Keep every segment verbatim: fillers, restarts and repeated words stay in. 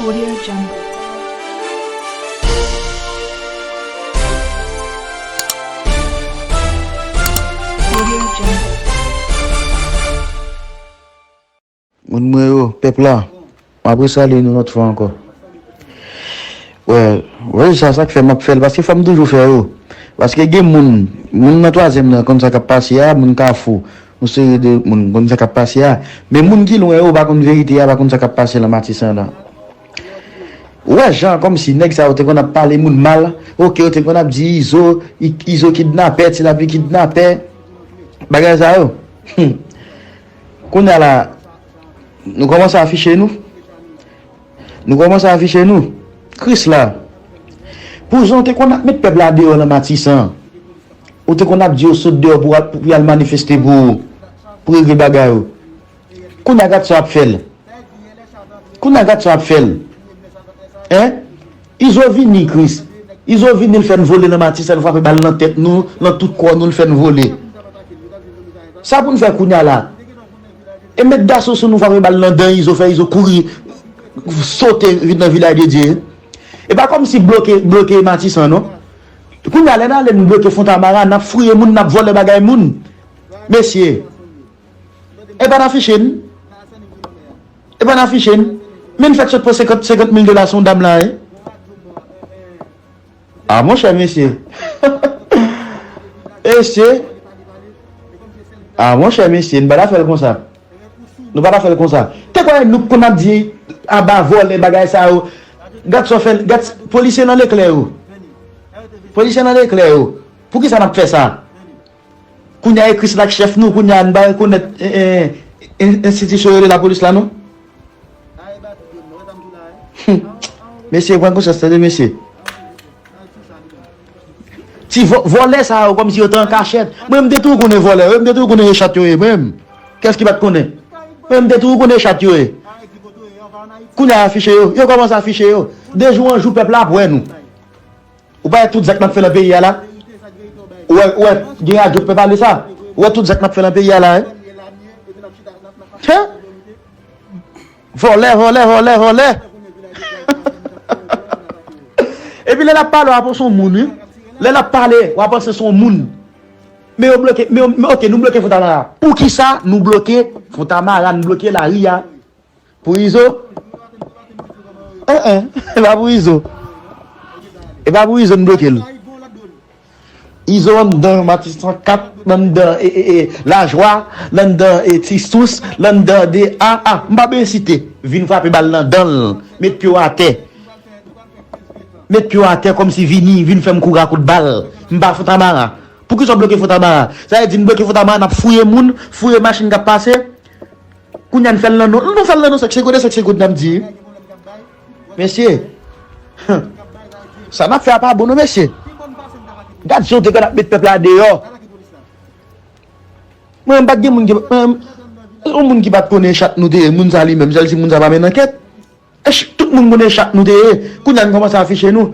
Audio Jungle. Audio Jungle. Moun mwen yo, pèp la, m ap resalye nou lòt fwa ankò. Wè, wè sa, sa k fè m ap fè l, paske fò m toujou fè yo. Paske gen moun, moun nan twazyèm nan konn sa k ap pase a, moun Kafou, yon seri de moun konn sa k ap pase a. Men moun ki lwen yo pa konn verite a, pa konn sa k ap pase nan Matisan nan. Ou wè jan kòmsi nèg sa yo te konn ap pale moun mal, oke, yo te konn ap di Izo, I- Izo kidnapè, Ti Lapli kidnapè, bagay sa yo. Hmm. Kounye a la, nou kòmanse afiche nou. Nou kòmanse afiche nou. Krisla. Pou jan w te konn ap met pèp la deyò nan Matisan, ou te konn ap di yo sot deyò pou, pou y al manifeste pou, pou regle bagay yo. Kounye a gad sa w ap fè l. Kounye a gad sa w ap fè l. Hein? Izo vini, Kris. Izo vini, l fè n vole nan Matisan, l frape bal nan tèt nou, nan tout kò nou, l fè n vole. Sa pou n fè kounye a la? E met daso sou nou, frape bal nan dan Izo, fè Izo kouri, sote vin nan Vilaj de Dye. E pa kòmsi bloke, bloke Matisan, non. Kounye a, lè n ale, n bloke Fontamara, n ap fouye moun, n ap vòlè bagay moun. Mesye, e pa n afiche n. E pa n afiche n. Men n fèk sot pran senkant, senkant mil dola sou yon dam la, wi. A monchè, mesye. Mesye. A monchè, mesye, n pa ta fè l konsa. Nou pa ta fè l konsa. Te kwè nou konn ap di aba vòlè bagay sa yo. Gad sa w fè, gad polisye nan leklè yo. Polisye nan leklè yo. Poukisa n ap fè sa? Kounye a e Kris la k chèf nou, kounye a n pa rekonèt, eh, eh, en- enstitisyon yo rele lapolis la non. Hmm. Mesye, pran konsyans, tande mesye. Ti vò- vòlè sa yo kòmsi yo te an kachèt. Mwen, m te toujou konnen vòlè, wi, m te toujou konnen e chat yo ye, mwen menm. Kès ki pa t konnen? Mwen, m te toujou konnen e chat yo ye. Kounye a afiche yo, yo kòmanse afiche yo. De jou an jou, pèp la ap wè nou. Ou pa wè tout zak n ap fè nan peyi a la? Ou wè, ou wè, gen radyo k pè pale sa? Ou wè tout zak n ap fè nan peyi a la, wi? Hen? Vòlè, vòlè, vòlè, vòlè. Epi lè l ap pale, w ap panse se yon moun, wi. Lè l ap pale, w ap panse se yon moun. Men yo bloke, men yo, men oke, nou bloke Fontamara. Poukisa nou bloke Fontamara, nou bloke lari a? Pou Izo? En, en, e pa pou Izo. E pa pou Izo n bloke l. Izo anndan Matisan kat, l anndan, e, e, e, Lajwa, l anndan, e, Ti Sous, l anndan de a, a, m pa bezwen site. Vin frape bal nan dan l. Met pye w atè. Met pye w atè kòmsi vini, vin fè m kouri a kout bal. M pa Fontamara. Poukisa w bloke Fontamara? Sa vle di n bloke Fontamara, n ap fouye moun, fouye machin k ap pase. Kounye a n fè l nan non. Nou fè l nan non sèk se goud, sèk se goud n ap di. Mesye. Sa n ap fè a pa bon non, mesye. Gad jan w te konn ap met pèp la deyò. Mwen, m pa t gen moun ki, mwen, yon moun ki pa t konnen chat nou te ye, moun sa li menm, sèl si moun sa pa mennen ankèt. Tout moun konnen chat nou te ye. Kounye a n kòmanse afiche nou.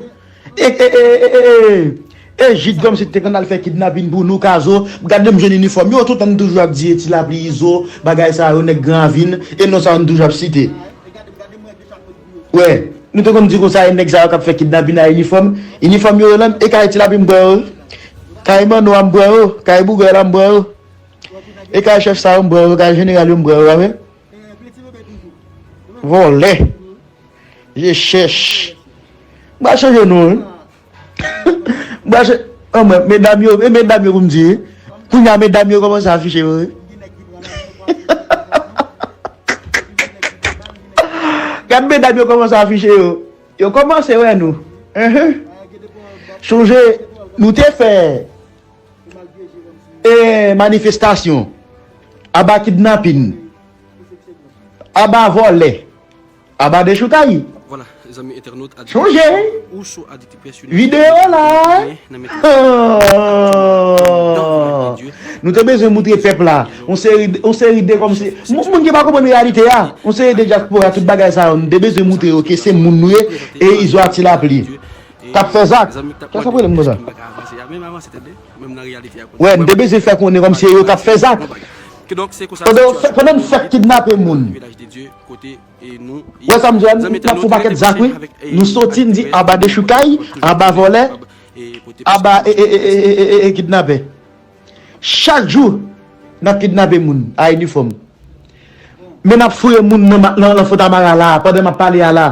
E, e, e, e, e, e, e Jid kòmsi te konn al fè kidnapin pou nou, Kazo. Gade m jwenn inifòm yo, toutan n toujou ap di e Ti Lapli, Izo, bagay sa yo, nèg Gran Ravin, e non sa yo n toujou ap site. Wè, nou te konn di konsa, e nèg sa yo k ap fè kidnapin a inifòm. Inifòm yo, yo la, e kay Ti Lapli m pran yo. Kay Manno a m pran yo, kay Bougay la m pran yo. E kay chèf sa yo m pran yo, kay jeneral yo m pran yo, pa vre? Vòlè. Je chèch. M pral chanje non, wi. M pral chanje. Anmwey, medam yo, e medam yo pou m di, wi. Kounye a, medam yo kòmanse afiche yo, wi. Gad medam yo kòmanse afiche yo. Yo kòmanse wè nou. Enhen. Chonje, nou te fè e manifestasyon, aba kidnapin, aba vòlè, aba dechoukay. Chonje, wi. Videyo la, wi. Oh! Nou te bezwen moutre pèp la yon seri, yon seri de kòmsi moun, moun ki pa konprann reyalite a, yon seri de dyaspora, tout bagay sa yo, nou te bezwen moutre yo ke se moun nou ye, e Izo a Ti Lapli k ap fè zak. Kèlsa pwoblèm konsa? Wè, n te bezwen fè konnen kòmsi se yo k ap fè zak. Pandan, pandan n fèk kidnape moun. Wè sa m di a, n ap fè yon pakèt zak, wi. Nou soti, n di aba dechoukay, aba vòlè, aba e, e, e, e, e, e, e kidnapè. Chak jou, n ap kidnape moun a inifòm. Men n ap fouye moun nan, nan, nan Fontamara la, pandan m ap pale a la.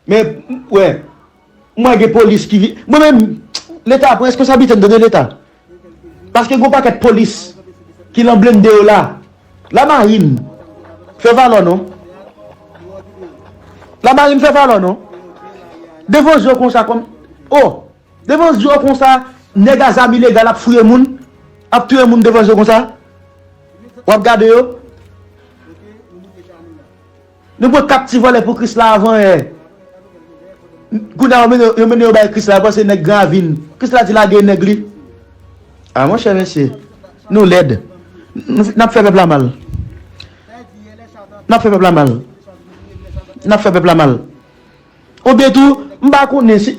Men, wè, mwen gen polis ki vi-, mwen menm, Leta pran responsablite m, tande Leta. Paske gon pakèt polis ki lan blende yo la. Lamarin, fè valè w non. Lamarin, fè valè w non. Devan zye w konsa kòm, oh, devan zye w konsa, nèg a zam ilegal ap fouye moun, ap touye moun devan zye w konsa. W ap gade yo. Nou pran kat ti vòlè pou Krisla avan yè. Kounye a, yo mennen, yo mennen yo bay Krisla, yo panse nèg Gran Ravin. Krisla di lage nèg li. A, monchè, mesye, nou lèd. Nou, n ap fè pèp la mal. N ap fè pèp la mal. N ap fè pèp la mal. Oubyen tou, m pa konnen si,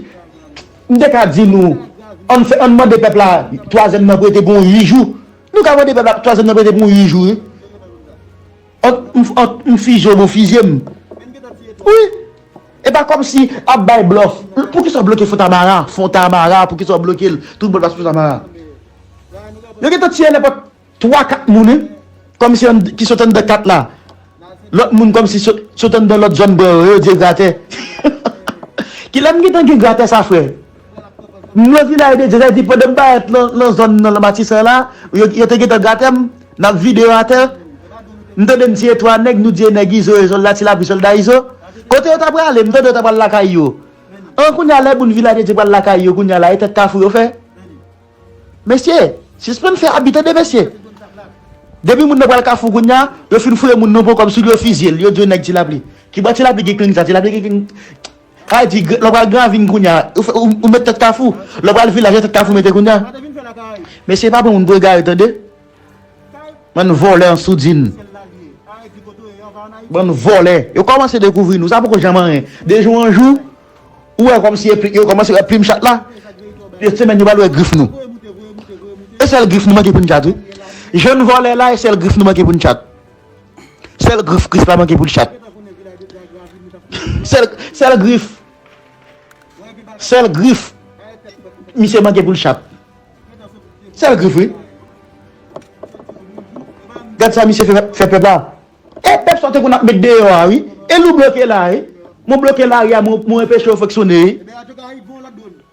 m te ka di nou, ann fè, ann mande pèp la twazyèm nan prete pou yon uit jou. Nou ka mande pèp la twazyèm nan prete pou yon uit jou, wi. Ant m, ant m fizye w, ou fizye m. Wi. E pa kòmsi ap bay blòf. Poukisa w bloke Fontamara? Fontamara, poukisa w bloke l? Tout moun pase Fontamara. Yo gentan tiye nenpòt twa, kat moun, wi. Kòmsi ki sot anndan kat la. Lòt moun kòmsi sot, sot anndan lòt zòn bò yo, yo di gratè. Kilè m gentan gen gratè sa, frè? M nan Vilaj de Dye, sa vle di pandan m parèt nan, nan zòn nan, nan Matisan la, yo, yo te gentan gratè m, n ap vide yo atè. M tande m tiye twa nèg, nou di e nèg Izo, e sòlda Ti Lapli, sòlda Izo. Kote yo ta prale? M tande yo ta pral lakay yo. An, kounye a, lè moun Vilaj de Dye pral lakay yo, kounye a la, e tèt kafou yo fè. Mesye, sispann fè abi, tande, mesye. Depi moun nan pral kafou kounye a, yo fin fouye moun nan pon kòb sou li, yo fizye l, yo di yo nèg Ti Lapli. Kibò Ti Lapli gen kling sa? Ti Lapli gen kling. Sa vle di, lè w pral Gran Ravin kounye a, ou fè, ou, ou met tèt kafou. Lè w pral Vilaj, se tèt kafou mete kounye a. Mesye, pa pran moun pou egare, tande. Bann vòlè an soudin. Bann vòlè. Yo kòmanse dekouvri nou. Sa poko janm anyen. De jou an jou, ou wè kòmsi yo kòmanse wè plim chat la. Yon semèn yo pral wè grif nou. E sèl grif nou manke pou n tchat, wi. Jèn vòlè la, e sèl grif nou manke pou n tchat. Sèl grif Krisla manke pou l tchat. Sèl, sèl grif. Sèl grif misye manke pou l tchat. Sèl grif, wi. Gad sa misye fè, fè pèp la. E pèp sa w te konn ap met deyò a, wi. E l ou bloke la, wi. Mwen bloke lari a, mwen, mwen anpeche yo fonksyone, wi.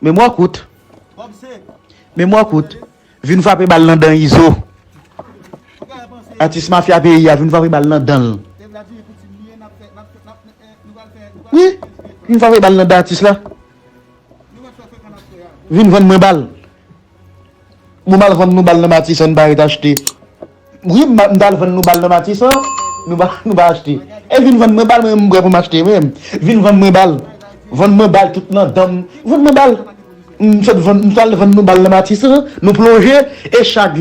Memwa kout. Memwa kout. Vin frape bal nan dan Izo. Atis mafya peyi a, vin frape bal nan dan l. Wi, vin frape bal nan dan atis la. Vin vann mwen bal. Bon, m al vann nou bal nan Matisan, n pa ret achte. Wi, m, m t al vann nou bal nan Matisan, nou pa, nou pa achte. E vin vann mwen bal, mwen, m prè pou m achte, mwen. Vin vann mwen bal. Vann mwen bal tout nan dan m. Vann mwen bal. M sot vann, m t al vann nou bal nan Matisan, nou plonje, e chak